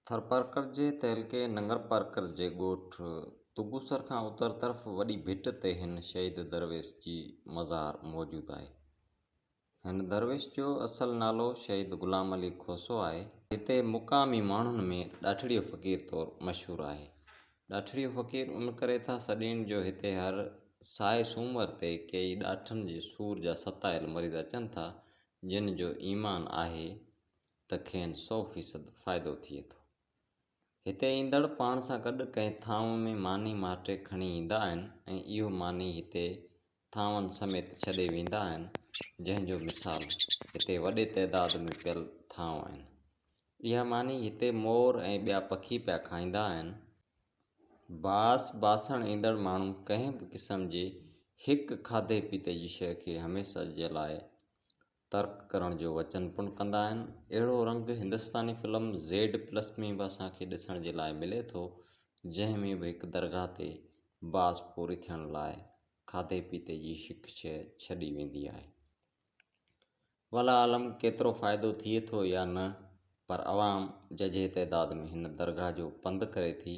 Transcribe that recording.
ٿرپارڪر جي تعلقي ننگرپارڪر جي ڳوٺ تگوسر کان اتر طرف وڏي ڀٽ تي هن شهيد درويش جي مزار موجود آهي. هن درويش جو اصل نالو شهيد غلام علي کوسو آهي. هتي مقامي ماڻهن ۾ ڏاٺڙيو فقير طور مشهور آهي. ڏاٺڙيو فقير ان ڪري ٿا سڏين جو هتي هر سائي سومر تي ڪيئي ڏاٺن جي سور جا ستايل مريض اچن ٿا جن جو ايمان آهي ته کين سئو فيصد فائدو ٿئي ٿو. هتي ايندڙ پاڻ سان گڏ ڪنهن ٿانو ۾ ماني ماٽي کڻي ايندا آهن ۽ اهو ماني هتي ٿانون سميت ڇڏي ويندا آهن، جنهن جو مثال هتي وڏي تعداد ۾ پيل ٿانو آهن. اها ماني هتي مور ۽ ٻيا پکي پيا کائيندا آهن. باس باسڻ ايندڙ ماڻهو ڪنهن به قسم جي هڪ کاڌي پيتي جي شيء کي هميشه جي لاء ترڪ ڪرڻ جو وچن پڻ ڪندا آهن. اهڙو رنگ هندستاني فلم زيڊ پلس ۾ به اسان کي ڏسڻ جي لاء ملي ٿو، جنهن ۾ به هڪ درگاهه تي باس پوري ٿيڻ لاء کاڌي پيتي جي هڪ شيء ڇڏي ويندي آهي. والله عالم ڪيترو فائدو ٿئي ٿو يا نه پر عوام ججهي تعداد ۾ هن درگاهه جو پنڌ ڪري ٿي.